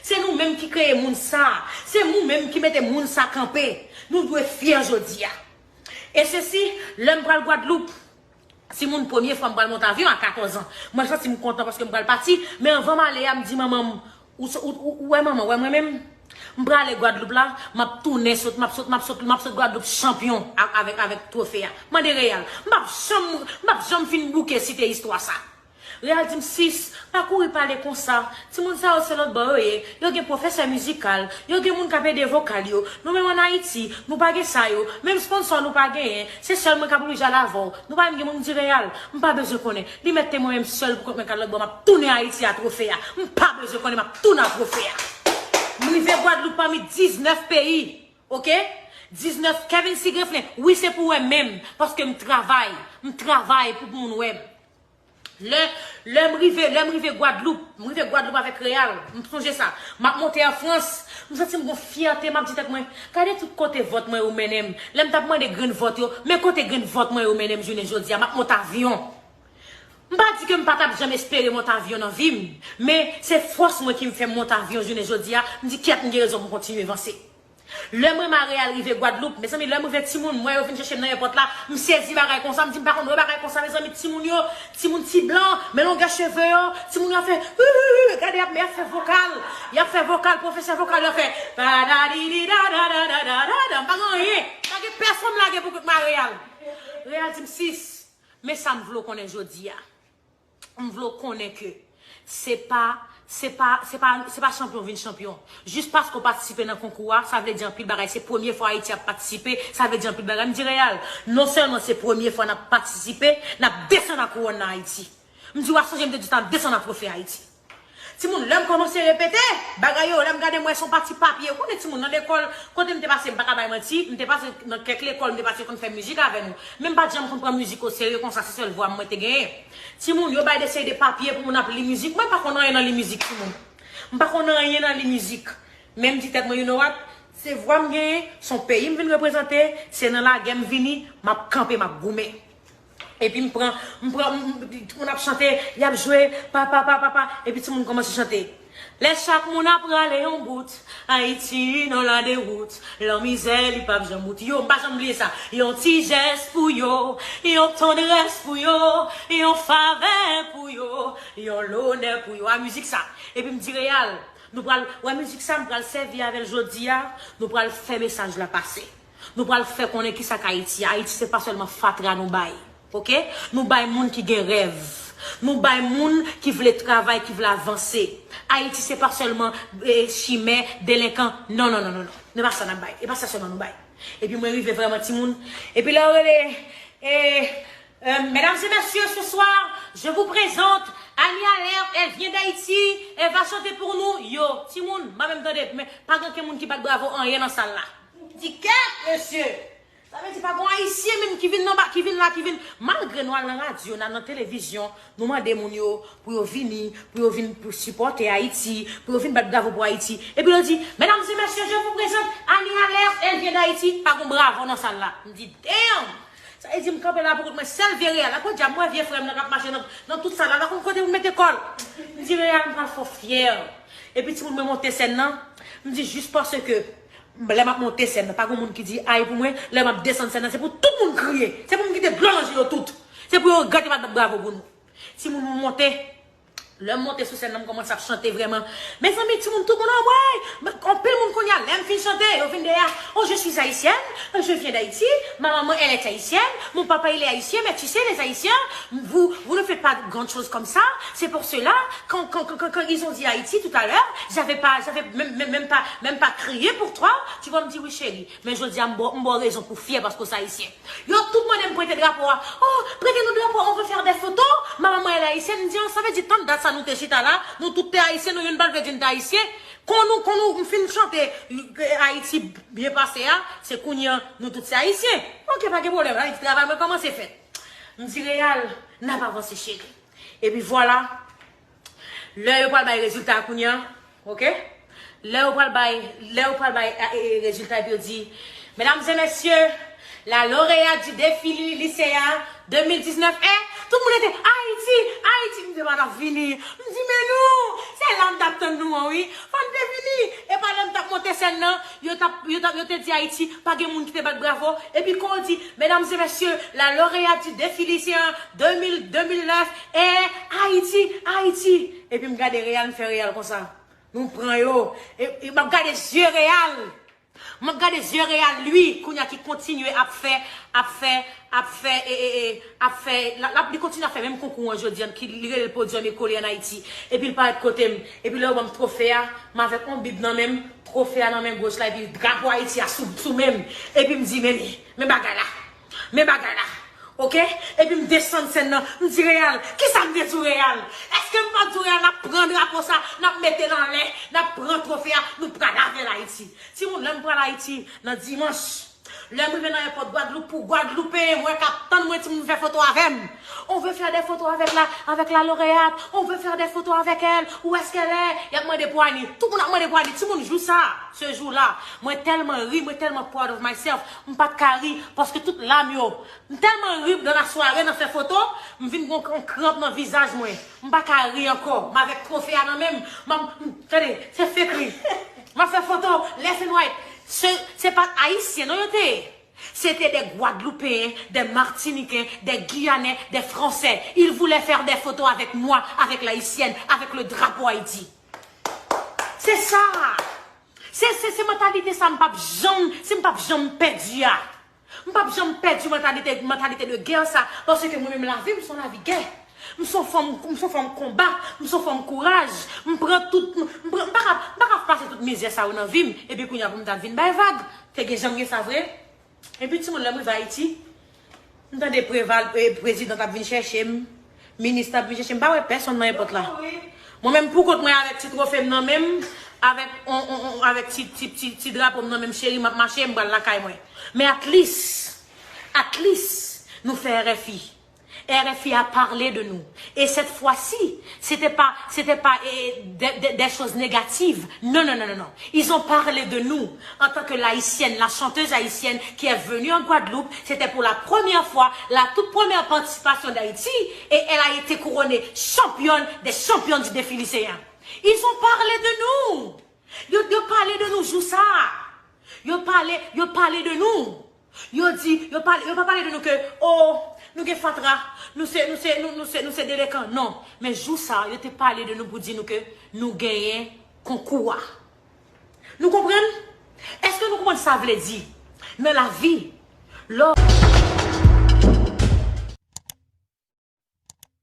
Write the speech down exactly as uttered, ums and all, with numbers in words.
Se nou menm ki kreye moun sa. Se nou menm ki mete moun sa kanpe. Nou dwe fyè jodi a. E sesi, lè m pral Gwadloup, timoun, premye fwa m pral monte avyon a katòz an. Mwen santi m kontan paske m pral pati, men anvan m ale a, m di manman m, ou, ou, ou, ou wè manman, ou wè mwen menm? M prale Gwadloup la, m ap tounen sot, m ap sot, m ap sot, m ap sot Gwadloup chanpyon a-, avèk, avèk twofe a. Mande Real. M p ap janm, m p ap janm fin bouke site istwa sa. Real di m, sis, pa kouri pale konsa. Timoun sa yo se lòt bò yo ye. Yo gen pwofesè mizikal. Yo gen moun k ap ede vokal yo. Nou menm ann Ayiti, nou pa gen sa yo. Menm sponsò nou pa genyen. Se sèl mwen k ap oblije al avè w. Nou pa menm gen moun. M di Real, m pa bezwen konnen. Li mèt te mwen menm sèl pou kont mwen k al lòt bò, m ap tounen Ayiti a twofe a. M pa bezwen konnen, m ap tounen a twofe a. M rive Gwadloup pami diznèf peyi. Oke? Diznèf, Kevin Sigreflen. Wi, se pou wè menm. Paske m travay. M travay pou, pou moun wè m. Lè, lè m rive, lè m rive Gwadloup, m rive Gwadloup avèk Real, m sonje sa. M ap monte an Frans, m santi m gon fyète, m ap di tèt mwen, gade tout kote vòt mwen yo mennen m. Lè m t ap mande grenn vòt yo, men kote grenn vòt mwen yo mennen m jounen jodi a, m ap monte avyon. M pa di ke m pa t ap janm espere monte avyon nan vi m, men se fòs mwen ki m fè m monte avyon jounen jodi a, m di kèt, m gen rezon pou m kontinye vanse. Lè mwen m a Real rive Gwadloup, mezanmi, lè m rive timoun, m wè yo vin chèche m nan èpòt la, m sezi bagay konsa, m di m pa konn wè bagay konsa, mezanmi, timoun yo, timoun ti blan, men longè cheve yo, timoun yo ap fè, wi, wi, wi, gade, y ap, y ap fè vokal, y ap fè vokal, pwofesè vokal, y ap fè, pa da di di da da da da da da da, m pa gen anyen, pa gen pèsonn m lage pou kont mwen a Real. Real di m, sis, men sa m vle w konnen jodi a. M vle w konnen ke se pa, se pa, se pa, se pa chanpyon vin chanpyon. Jis paske w patisipe nan konkou a, sa vle di anpil bagay. Se premye fwa Ayiti ap patisipe, sa vle di anpil bagay. M di Real, non sèlman se premye fwa n ap patisipe, n ap desann ak kouwòn nan Ayiti. M di w a sonje m te di w sa, n ap desann ak twofe Ayiti. Timoun, lè m kòmanse repete bagay yo, lè m gade m wè se yon pati papye. Ou konnen timoun nan lekòl, kote m te pase, m pa ka bay manti, m te pase nan kèk lekòl, m te pase yo konn fè mizik avè nou. Men m pa t janm konn pran mizik oserye konsa, se sèl vwa m mwen te genyen. Timoun, yo bay de seri de papye pou moun ap li mizik. Mwen pa konn anyen nan li mizik, timoun. M pa konn anyen nan li mizik. Men m di tèt mwen, you know what? Se vwa m genyen, se yon peyi m vin reprezante, se nan lagè m vini, m ap kanpe, m ap goumen. Epi m pran, m pran, m, m, moun ap chante, y ap jwe, papa, papa, papa, epi timoun kòmanse chante. Lè chak moun ap rale yon bout, Ayiti nan ladewout, lanmizè li p ap janm bout. Yo, m pa janm bliye sa. Yon ti jès pou yo, yon tandrès pou yo, yon favè pou yo, yon lonè pou yo. A mizik sa. Epi m di Real, nou pral, wè mizik sa, m pral sèvi avè l jodi a, nou pral fè mesaj la pase. Nou pral fè konnen kisa k Ayiti. Ayiti se pa sèlman fatra nou bay. Oke? Nou bay moun ki gen rèv. Nou bay moun ki vle travay, ki vle avanse. Ayiti se pa sèlman eh, chimè, delenkan. Non, non, non, non, non. Se pa sa n ap bay. E pa sa sèlman nou bay. Epi mwen rive vrèman timoun. Epi lè yo rele, eh, euh, mesdames et messieurs, ce soir, je vous présente Annie Alerte, elle vient d'Haïti, elle va chanter pour nous. Yo, timoun, mwen menm tande, men pa gen okenn moun ki bat bravo anyen nan sal la. Di kèt, mesye! Sa vle di pa gon Ayisyen menm ki vin nan ba, ki vin la, ki vin. Malgre nou al nan radyo, n al nan televizyon, nou mande moun yo pou yo vini, pou yo vin pou sipòte Ayiti, pou yo vin bat bravo pou Ayiti. Epi yo di, mesdames et messieurs, je vous présente Annie Alerte, elle vient d'Haïti. Pa gon bravo nan sal la. M di, damn! Sa vle di m kanpe la pou kont mwen, sèl vye Real la. Podyab, m wè vye frè m nan k ap mache nan, nan tout sal la, pa konn kote pou l mete kò l. M di, Real, m pral fè w fyè. Epi timoun mwen monte sèn nan, m di, jis paske lè m ap monte sèn nan, pa gen moun ki di ay pou mwen, lè m ap desann sèn nan, se pou tout moun kriye. Se pou m kite dlo nan je yo tout. Se pou yo regrèt yo pa t bat bravo pou nou. Timoun, mwen monte. Lè m monte sou sèn nan, m kòmanse ap chante vrèman. Mezanmi, timoun, tout moun anmwey! Anpil moun kounye a, lè m fin chante, yo vin dèyè, oh, je suis haïtienne, je viens d'Haïti, ma maman, elle est haïtienne, mon papa, il est haïtien, mais tu sais, les Haïtiens, vous, vous ne faites pas grand chose comme ça, c'est pour cela, quand, quand, quand, quand, quand ils ont dit Haïti tout à l'heure, j'avais pas, j'avais même, même, même pas, même pas crié pour toi, tu vois, m di wi, cheri, men jodi a, m ba w, m ba w rezon pou fyè paske w se ayisyen. Yo tout mande m prete drapo a. Oh, prete nou drapo, on veut faire des photos. Ma maman, elle est haïtienne. M di, oh, sa vle di, tann dat sa nou te chita la, nou tout te ayisyen, nou youn pa t vle di n te ayisyen. Kon nou, kon nou, m fin chante, eh, Ayiti byen pase a, se kounye a, nou tout se ayisyen. Oke, pa gen pwoblèm, Ayiti travay mwen kòmanse fèt. M di, Real, n ap avanse, cheri. Epi vwala, lè yo pral bay rezilta a kounye a, oke? Lè yo pral bay, lè yo pral bay, e, e, rezilta epi yo di, mesdames et messieurs, la lauréate du défi lycéen deux mille dix-neuf est, tout moun rete, Ayiti, Ayiti, m di, pa t ap vini. M di, men nou, se M t ap tann nou an, wi. Fò n te vini. E pa lè m t ap monte sèn nan, yo t ap, yo t ap, yo te di Ayiti, pa gen moun ki te bat bravo. Epi kon yo di, mesdames et messieurs, la lauréate du défi lycéen deux mille, deux mille neuf est Haïti, Haïti. Epi m gade Real, m fè Real konsa. Nou pran yo. E, e m ap gade zye Real. M ap gade zye Real, li, kounye a ki kontinye ap fè, ap fè, ap fè, e, e, e, ap fè, l ap, li kontinye ap fè menm konkou an jodi a, ki li rele l Podium Ekole an Ayiti. Epi l parèt kote m. Epi lè yo ban m twofe a, m avèk yon bib nan men m, twofe a nan men goch la, epi drapo Ayiti a sou, sou men m. Epi m di, men li, men bagay la. Men bagay la. Oke? Epi m desann sèn nan, m di Real, kisa m te di w Real? Èske m pa di w Real, n ap pran drapo sa, n ap mete l anlè, n ap pran twofe a, nou pral avè l Ayiti. Timoun, lè m pral Ayiti, nan dimanch, lè m rive nan èpòt Gwadloup, pou Gwadloupeyen m wè k ap tann mwen, timoun, vin fè foto avè m. On veut faire des photos avec la, avec la lauréate. On veut faire des photos avec elle. Où est-ce qu'elle est? Y ap mande pou Ani. Tout moun ap mande pou Ani. Timoun, jou sa, ce jour-là, mwen tèlman ri, mwen tèlman proud of myself. M pa t ka ri, paske tout lam yo, m tèlman ri dans la soirée, nan fè foto, m vin gon, gon kranp nan vizaj mwen. M pa ka ri ankò. M avèk twofe a nan men m. M, m, tande, se fake ri. M ap fè foto, left and right. Se, se pa t Ayisyen, non, yo te ye. C'était des Guadeloupéens, des Martiniquais, des Guyanais, des Français. Ils voulaient faire des photos avec moi, avec l'Haïtienne, avec le drapeau Haïti. Se sa. Se, se, se mantalite sa m p ap janm, se m p ap janm pèdi a. M p ap janm pèdi mantalite, mantalite de gè sa, paske mwen menm lavi m se yon lavi gè. M se yon fanm, m se yon fanm konba, m se yon fanm kouraj. M pran tout, m, m pran, m pa ka, m pa ka pase tout mizè sa yo nan vi m, epi kounye a pou m ta vin bay vag. Te gen janm gen sa vre. Epi timoun, lè m rive Ayiti, m tande Preval, eh, prezidan t ap vin chèche m, minis t ap vin chèche m, m pa wè pèsonn nan èpòt la. Mwen menm pou kont mwen avèk ti twofe m nan men m, avèk on, on, on, avèk ti, ti, ti, ti drapo m nan men m, cheri, m ap mache, m pral lakay mwen. Men at least, at least, nou fè R F I. R F I a parlé de nous. Et cette fois-ci, c'était pas, c'était pas eh, des, des, des choses négatives. Non, non, non, non, non. Ils ont parlé de nous en tant que l'haïtienne, la chanteuse haïtienne qui est venue en Guadeloupe. C'était pour la première fois, la toute première participation d'Haïti. Et elle a été couronnée championne des champions du défi lycéen. Ils ont parlé de nous. Yo, yo pale de nou jou sa. Yo pale, yo pale de nou. Yo di, yo pale, yo pa pale de nou ke, oh, nou gen fatra, nou se, nou se, nou, nou se, nou se delekan. Non. Men jou sa, yo te pale de nou pou di nou ke nou genyen konkou a. Nou konprann? Èske nou konprann sa vle di? Nan lavi, lè w